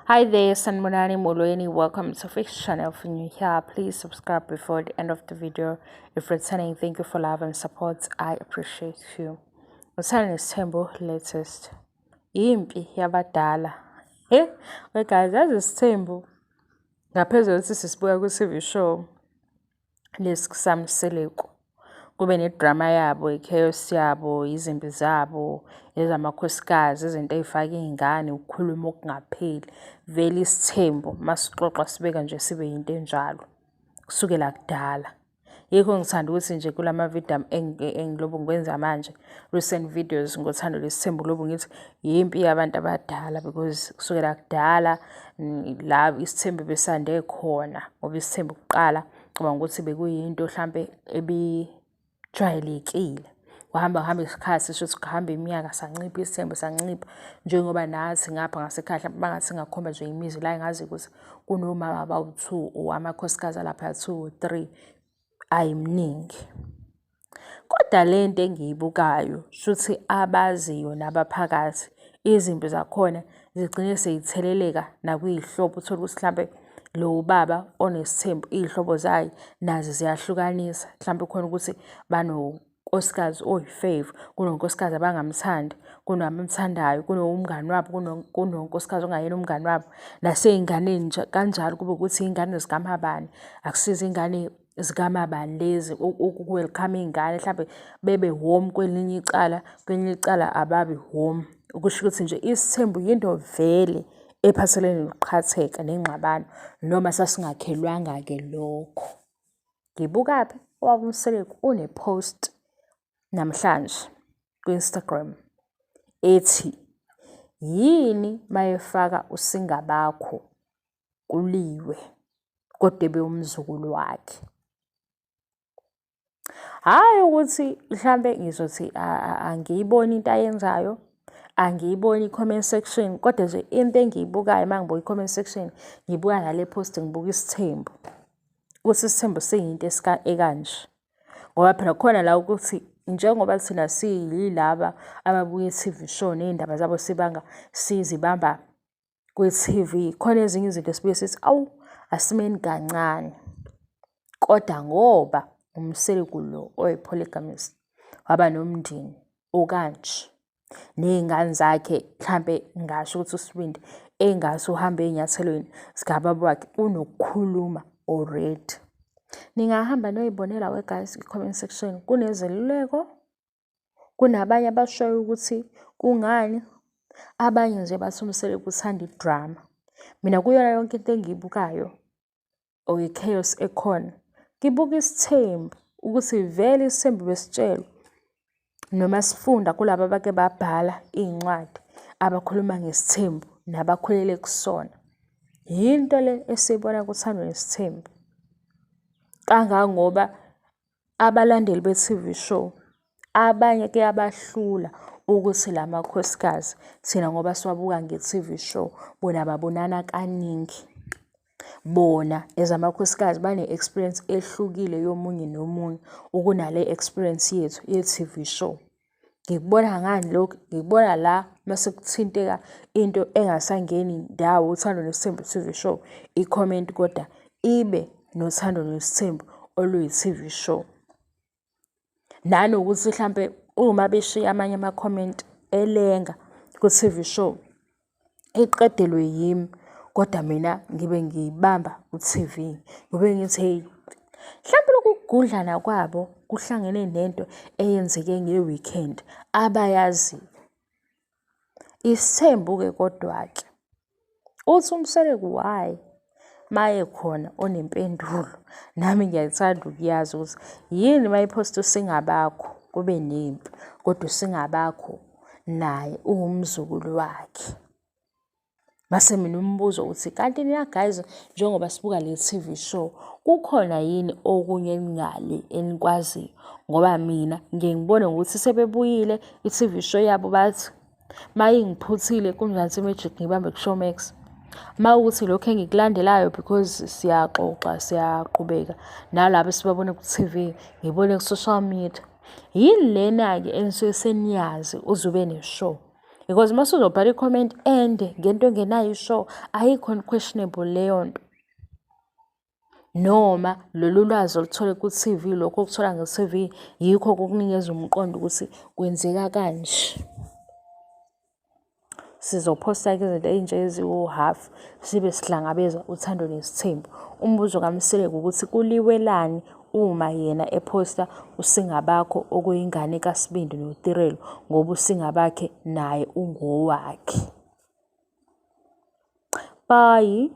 Hi there, Sanbonani Molweni. Welcome to Fix Channel. If you're new here, please subscribe before the end of the video. If returning, thank you for love and support. I appreciate you. Uthando Nesithembu latest. Impi yabadala. Eh, we guys, yazi isithembu ngaphezu kokuthi sisibuka ku-TV show lesi kusaMseleku. Kube nedrama yabo, i-chaos yabo, izimpi zabo, ezamakhosikazi, izinto ey'faka iy'ngane, ukukhuluma okungapheli. Vele isithembu masixoxa sibeka nje sibe yinto enjalo kusukela kudala. Yikho ngithanda ukuthi nje kulama video engilobu ngikwenza manje, recent videos ngothando lwesithembu, lobu ngithi yimpi yabantu abadala because kusukela kudala la isithembu besande khona, ngoba isithembu kuqala ngicabanga ukuthi bekuyinto hlampe ebijwayelekile. Kuhamba kuhamba isikhathi, shuthi kuhamba iminyaka, sancipha isithembu, sancipha, njengoba nathi ngapha ngasekhaya hlampe bangathi singakhomba nje imizi la engazi ukuthi kunomama abawu-two or amakhosikazi alapha two or three, ayiminingi. Kodwa le nto engiyibukayo shuthi abaziyo nabaphakathi, izimpi zakhona zigcine sey'theleleka nakwiy'hlobo, uthole ukuthi hlampe lo baba onesithembu iy'hlobo zakhe nazo ziyahlukanisa, hlampe khona ukuthi banonkosikazi oyi-favour, kunonkosikazi abangamthandi, kunabamthandayo, kunomngani wabo, kunonkosikazi ongayena umngani wabo. Nasey'nganeni nje kanjalo, kube ukuthi iy'ngane zikamabani, akusizo iy'ngane zikamabani lezi, uku-welcome iy'ngane hlampe bebe warm kwelinye icala, kwelinye icala ababi warm. Okusho ukuthi nje isithembu yinto vele ephathelene nokuqhatheka nengxabano noma sasingakhelwanga-ke lokho. Ngibukaphi? Ubaba uMseleku une-post namhlanje ku-Instagram ethi yini mayefaka uSingabakho kuliwe kodwa ebe umzukulu wakhe. Hhayi ukuthi mhlampe ngizothi angiyiboni into ayenzayo, angiyiboni i-comment section, kodwa nje into engiyibukayo uma ngibuka i-comment section, ngibuka nale post, ngibuka isithembu. Ukuthi isithembu siyinto ekanje. Ngoba phela khona la ukuthi njengoba thina siyilaba ababuka i-TV show ney'ndaba zabo sibanga sizibamba kwi-TV, khona ezinye izinto esibuye sithi awu asimeni kancane. Kodwa ngoba uMseleku lo oyi-polygamist waba nomndeni okanje, ney'ngane zakhe mhlampe ngingasho ukuthi uSibindi engase uhambe ey'nyathelweni zikababa wakhe unokukhuluma already. Ningahamba niyoyibonela we guys i-comment section, kunezeluleko, kunabanye abashoyo ukuthi kungani, abanye nje bathi uMseleku uthanda idrama. Mina kuyona yonke into engiyibukayo or i-chaos ekhona, ngibuka isithembu ukuthi vele isithembu besitshelwa noma sifunda kulaba abake babhala iy'ncwadi abakhuluma ngesithembu nabakhulele kusona. Yinto le esiyibona kuThando Nesithembu. Kangangoba abalandeli be-TV show abanye kuyabahlula ukuthi la makhosikazi thina ngoba siwabuka nge-TV show bona babonana kaningi. Bona as amakhosikazi bane-experience ehlukile yomunye nomunye ukunale experience yethu ye-TV show. Ngikubona ngani lokhu? Ngikubona la mase kuthinteka into engasangeni ndawo Uthando Nesithembu TV show, i-comment kodwa ibe noThando Nesithembu oluyi-TV show. Nanokuthi hlampe uma beshiya amanye ama-comment elenga ku-TV show iqedelwe yimi, kodwa mina ngibe ngiyibamba ku-TV, ngibe ngithi hheyi, hlampe lokhu kugudlana kwabo kuhlangene nento eyenzeke nge-weekend abayaziyo. Isithembu-ke kodwa-ke, uthi uMseleku why maye khona onempendulo, nami ngiyathanda ukuyazi ukuthi yini mayiphosta uSingabakho kube nempi, kodwa uSingabakho naye uwumzukulu wakhe. Mase mina umbuzo uthi kanti nina guys njengoba sibuka le TV show kukhona yini okunye eningale enikwaziyo? Ngoba mina ngiye ngibone ngokuthi sebebuyile i-TV show yabo bathi mayingiphuthile kuMzansi Magic ngibambe ku-Showmax. Mawukuthi lokhu engikulandelayo because siyaxoxa siyaqhubeka nalabo esibabona ku-TV ngibone ku-social media. Yini lena-ke enisuke seniyazi uze ube ne-show? Because uma usuzobhala i-comment ende ngento engenayo i-sure, ayikho questionable leyo nto. Noma lolu lwazi oluthole ku-T_V, lokhu okuthola nge-T_V yikho okukunikeza umqondo ukuthi kwenzeka kanje. Sizophosta-ke izinto ey'nje eziwu-half sibe sihlangabeza uthando nesithembu. Umbuzo kaMseleku ukuthi kuliwelani uma yena ephosta uSingabakho okuyingane kaSibindi noTirelo ngoba uSingabakhe naye ungowakhe. Bye.